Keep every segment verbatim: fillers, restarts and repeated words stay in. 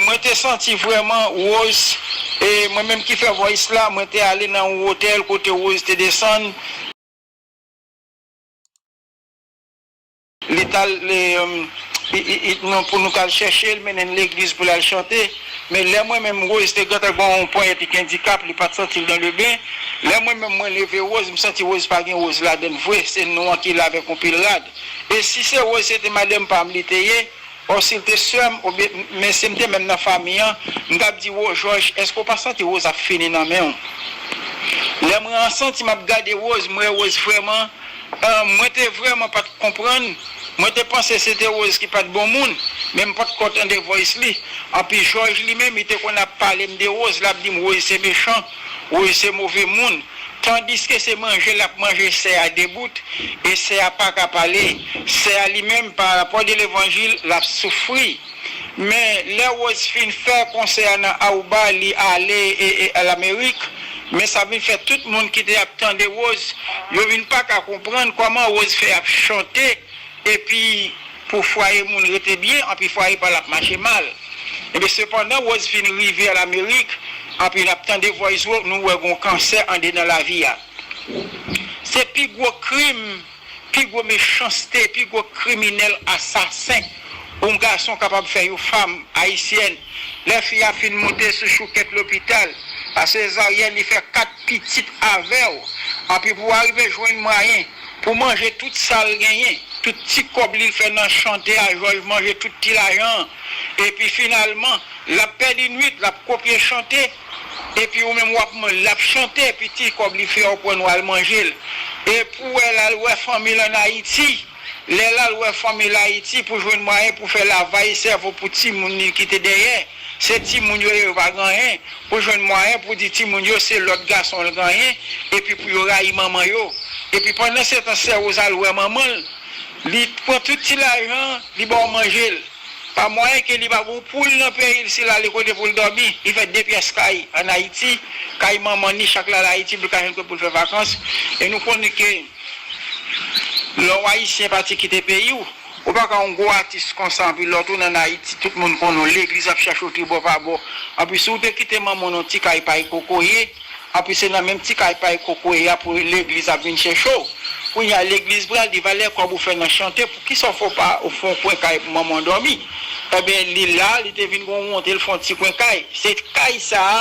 Mwen te santi vrèman Rose, e mwen menm ki fè voice la, mwen te ale nan yon otèl kote Rose te desann. Li t al, li, um, i, i, i, nou, pou nou t al chèche l, mennen l legliz pou l al chante. Men lè mwen menm, Rose te gentan gen yon ponyèt ki andikap, li pa t santi l dans le bain. Lè mwen menm, mwen leve Rose, m santi Rose pa gen Rose ladann vre, se nou an ki la avèk yon pil rad. E si se Rose se te madanm pa m li te ye, o si l te sè m, oubyen, men si m te menm nan fanmi an, m t ap di, "Wo, Jòj, èske w pa santi Rose ap fini nan men w?" Lè mwen an santi m ap gade Rose, m wè Rose vrèman, ah, mwen te vrèman pa t konprann. Mwen te panse se te Rose ki pa t bon moun, men m pa t ko tande voice li. Anpi Jòj li menm, li te konn ap pale m de Rose, l ap di m, "Rose se mechan, Rose se move moun." Tandiske se manje l ap manje sè a debout, e sè a pa ka pale. Sè a li menm, pa rapò de levanjil, l ap soufri. Men, lè Rose fin fè konsè a nan Aruba, li ale e, e, a Lamerik. Men sa vin fè tout moun ki te ap tande Rose, yo vin pa ka konprann kòman Rose fè ap chante, epi pou fwaye moun rete byen, anpi fwaye pa l ap mache mal. Ebyen, sepandan, Rose fin rive a Lamerik, anpi n ap tande voice, nou wè gon kansè andedan lavi a. Se pi gwo krim, pi gwo mechanste, pi gwo kriminèl, asasen yon gason kapab fè yon fanm ayisyèn. Lè fi a fin moute sou choukèt lopital, a sezaryèn, li fè kat pitit avè w. Anpi pou w arive jwenn mwayen pou manje tout sa l genyen, tout ti kòb li fè nan chante a, Jòj manje tout ti lajan an. Epi finalman, l ap pèdi nwit, l ap kopye chante. Epi ou menm w ap, l ap chante, epi ti kòb li fè w pran w al manje l. E pou w wè l al wè fanmi l ann Ayiti, lè l al wè fanmi l Ayiti pou jwenn mwayen pou fè lavay sèvo pou timoun li kite dèyè, se timoun yo ye, yo pa gen anyen, pou jwenn mwayen pou di timoun yo se lòt gason l gen anyen, epi pou yo rayi manman yo. Epi pandan se tan sè Rose al wè manman l, li pran tout ti lajan an, li ba w manje l. Pa mwayen ke li pa gon poul nan peyi l, si l ale kote pou l dòmi, li fè de pyès kay ann Ayiti, kay manman ni chak l al Ayiti pou l ka jwenn kote pou l fè vakans. E nou konnen ke lè w ayisyen pati kite peyi w, ou pa ka yon gwo atis konsa, anpi lè w tounen ann Ayiti, tout moun konnen w, legliz ap chache w tribò pa bò. Anpi si w te kite manman w nan ti kay pay kokoye, Anpi se nan menm ti kay pay kokoye a pou legliz ap vin chèche w. Kounye a legliz pral di valè kòb ou fè nan chante, poukisa w fè w pa, ou fè yon kwen kay pou manman w dòmi? Ebyen, li la, li te vin gon wonte, l fè yon ti kwen kay. Se kay sa a,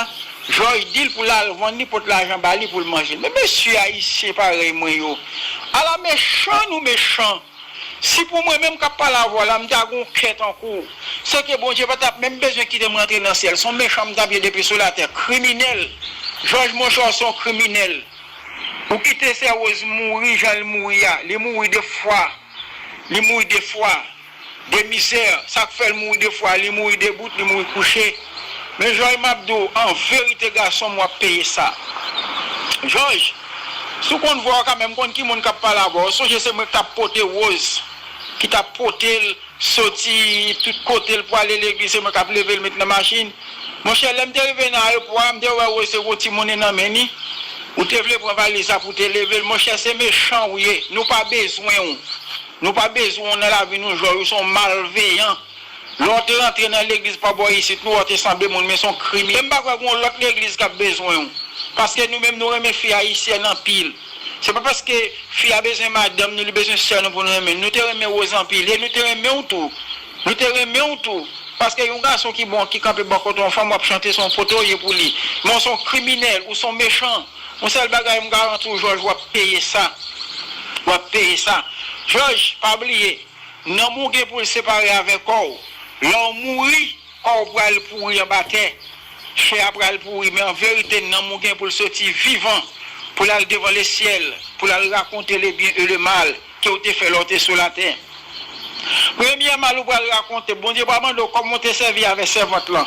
Jòj di l pou l al vann li, pot lajan ba li pou l manje l. Men mesye ayisyen parèy mwen yo, ala mechan nou mechan! Si pou mwen menm k ap pale avè w la, m ta gon kè tankou w, se ke Bondye pa t ap menm bezwen kite m rantre nan syèl. Se yon mechan m t ap ye depi sou latè. Kriminèl. Jòj monchè, w se yon kriminèl. Ou kite sè Rose mouri jan l mouri a. Li mouri de fwa. Li mouri de fwa. De mizè. Sa k fè l mouri de fwa. Li mouri debout, li mouri kouche. Men Jòj m ap di w, an verite gason m, w ap peye sa. Jòj, si w konn vwa w kanmenm, konn ki moun k ap pale avè w. Sonje se mwen ki t ap pote Rose, ki t ap pote l soti tout kote l pou ale legliz, se mwen k ap leve l met nan machin. Monchè, lè m te rive nan ayewopò a, m te wè Rose te gon timoun nan men li. Ou te vle pran valiz la pou w te leve l. Monchè, se mechan w ye. Nou pa bezwen w. Nou pa bezwen w nan lavi nou, Jòj. Ou se yon malveyan. Lè w te rantre nan legliz pa bò isit, nou wè w te sanble moun, men se yon kriminèl. E m pa kwè gen yon lòt legliz k ap bezwen w. Paske nou menm, nou renmen fi ayisyèn anpil. Se pa paske fi a bezwen madanm nou, li bezwen sè nou pou nou renmen l. Nou te renmen Rose anpil. E nou te renmen w tou. Nou te renmen w tou. Paske yon gason ki bon, ki kanpe bò kote yon fanm, w ap chante se yon poto w ye pou li. Men w se yon kriminèl, ou se yon mechan. Yon sèl bagay m garanti w, Jòj, w ap peye sa. W ap peye sa. Jòj, pa bliye. Nanm ou gen pou l separe avèk kò w. Lè w mouri, kò w pral pouri anba tè. Chè a pral pouri, men an verite, nanm ou gen pou l soti vivan, pou l al devan lesyèl, pou l al rakonte le byen e le mal ke w te fè lè w te sou latè. Premye mal ou pral rakonte, Bondye pral mande w kòman w te sèvi avè sèvant lan.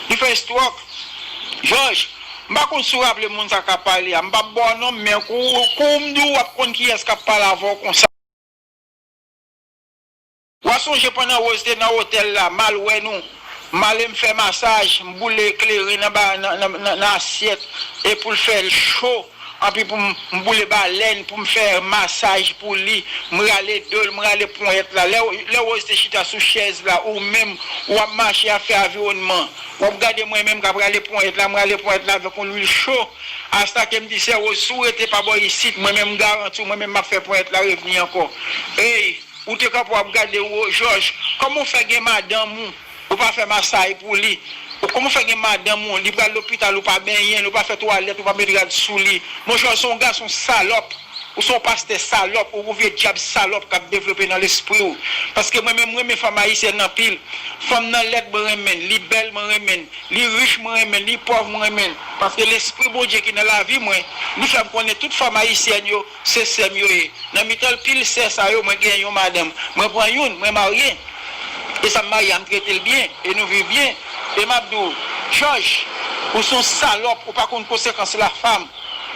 Li fè estwòk. Jòj, m pa konn si w raple moun sa k ap pale a. M p ap ba w non, men kou, kou m di w, w ap konn kiyès k ap pale avè w konsa. W a sonje pandan Rose te nan otèl la, m al wè nou, m ale m fè masaj, m boule kleren nan ba, nan, nan, nan, nan asyèt, e pou l fè l cho, Anpi pou m, m boule balèn, pou m fè masaj pou li, m rale do l, m rale ponyèt la. Lè, lè Rose te chita sou chèz la, ou menm, w ap mache, ap fè aviwònman. W ap gade mwen menm k ap rale ponyèt la, m rale ponyèt la avèk yon lwil cho. Asta ke m di, sè Rose, si w rete pa bò isit, mwen menm m garanti w, mwen menm m ap fè ponyèt la revni ankò. Ey, ou te kanpe w ap gade, Jòj, kòman w fè gen madanm ou? Ou pa fè masaj pou li. Ou kòman fè gen madanm ou, li pral lopital, ou pa benyen l, ou pa fè twalèt, ou pa met rad sou li. Monchè, ou se yon gason salòp. Ou se yon pastè salòp, ou yon vye dyab salòp k ap devlope nan lespri w. Paske mwen menm, mwen renmen fanm ayisyèn anpil. Fanm nan lèd, mwen renmen l. Li bèl, mwen renmen l. Li rich, mwen renmen l. Li pòv, mwen renmen l. Paske lespri Bondye ki nan lavi mwen, li fè m konnen tout fanm ayisyèn yo, se sè m yo ye. Nan mitan pil sè sa yo, mwen gen yon madanm. Mwen pran youn, mwen marye. E sa m marye a, m trete l byen, e nou viv byen. E m ap di w, Jòj, ou se yon salòp, ou pa konn konsekans la fanm.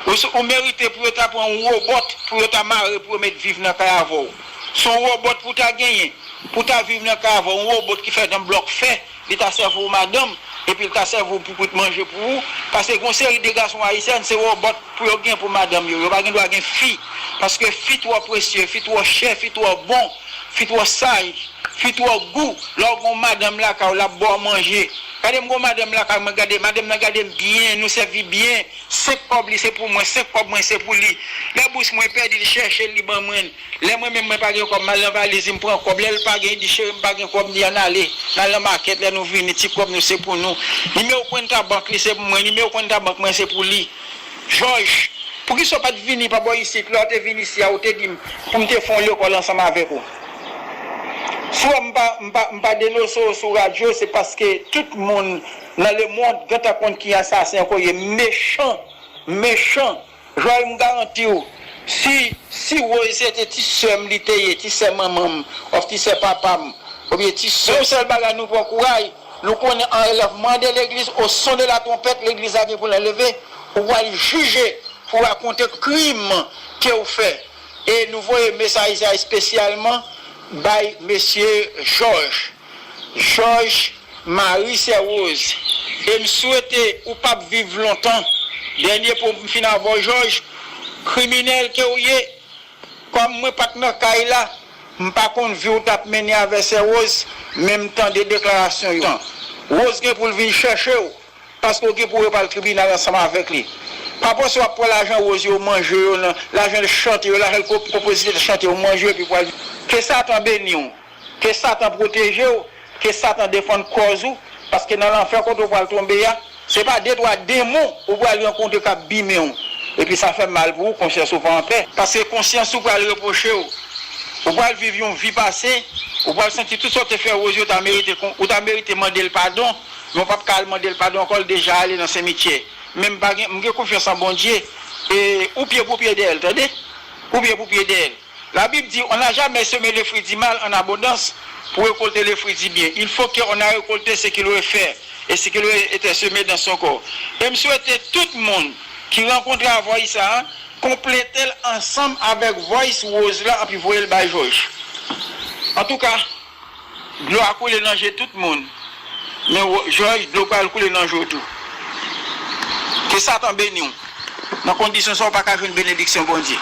Ou se, ou merite pou yo ta pran yon wobòt, pou yo ta mare, pou yo met viv nan kay avè w. Se yon wobòt pou w ta genyen, pou w ta viv nan kay avè w, yon wobòt ki fèt an blòk fè, li ta sèvi w madanm, epi l ta sèvi w pou kout manje pou ou. Paske gen yon seri de gason ayisyèn, se wobòt pou yo gen pou madanm yo. Yo pa gen dwa gen fi. Paske fi twò presye, fi twò chè, fi twò bon, fi twò saj, fi twò gou. Lè w gen yon madanm lakay ou, l ap ba w manje. Gade m gen yon madanm lakay mwen, gade, madanm nan gade m byen, nou sèvi byen. Senk kòb li se pou mwen, senk kòb mwen se pou li. Lè bous mwen pèdi, li chèche l, li ban mwen l. Lè mwen menm mwen pa gen kòb, m al nan valiz li, m pran kòb. Lè l pa gen, li di, cheri, m pa gen kòb, li ann ale. N al nan makèt, lè nou vini, ti kòb nou se pou nou. Nimewo kwenta bank li se pou mwen, nimewo kwenta bank mwen se pou li. Jòj, poukisa w pa t vini pa bò isit? Lè w te vin isi a, ou te di m pou m te fè yon lekòl ansanm avèk ou. Frè m, m pa, m pa, m pa denonse w sou radyo, se paske tout moun nan lemonn gentan konn ki asasen ke w ye, mechan, mechan. Jòj, m garanti w, si, si Rose se te ti sè m li te ye, ti sè manman m, of ti sè papa m, oubyen ti sè, yon sèl bagay nou pran kouraj, nou konnen anlèvman de legliz, au son de la trompette, legliz la gen pou l anleve, ou pral jije pou rakonte krim ke w fè. E nou voye mesaj sa espesyalman bay mesye Jòj. Jòj, mari sè Rose. E m swete ou p ap viv lontan. Dènye po m fin avè w, Jòj, kriminèl ke w ye, kòm mwen pa t nan kay la, m pa konn vi w t ap mennen avè sè Rose, men m tande deklarasyon yo. Rose gen pou l vin chèche w, paske w gen pou w pral tribinal ansanm avèk li. Pa panse w ap pran lajan Rose yo, manje yo, nan lajan l chante yo, lajan l ko-, konpozite l chante yo, manje yo, epi pral. Ke Satan beni w. Ke Satan pwoteje w, ke Satan defann kòz ou, paske nan lanfè kote w pral tonbe a, se pa de twa demon ou pral rankontre k ap bimen w. Epi sa fè m mal pou ou, konsyans ou pa anpè. Paske konsyans ou pral repwoche w. Ou pral viv yon vi pase, ou pral santi tout sa w te fè Rose yo, ou ta merite kon-, ou ta merite mande l padon, men w p ap ka al mande l padon ankò, l deja ale nan simityè. Men m pa gen, m gen konfyans an Bondye, e ou pye pou pye dèyè l, tande? Ou pye pou pye dèyè l. La Bible dit, on n'a jamais semé le fruit du mal en abondance pour récolter le fruit du bien. Il faut que on a récolté ce qu'il aurait fait et ce qu'il aurait été semé dans son corps. E m swete tout moun ki rankontre a voice sa a, konplete l ansanm avèk voice Rose la, anpi voye l bay Jòj. Antouka, dlo a koule nan je tout moun. Men Wo-, Jòj, dlo pral koule nan je w tou. Ke Satan beni w. Nan kondisyon sa, w pa ka jwenn benediksyon Bondye.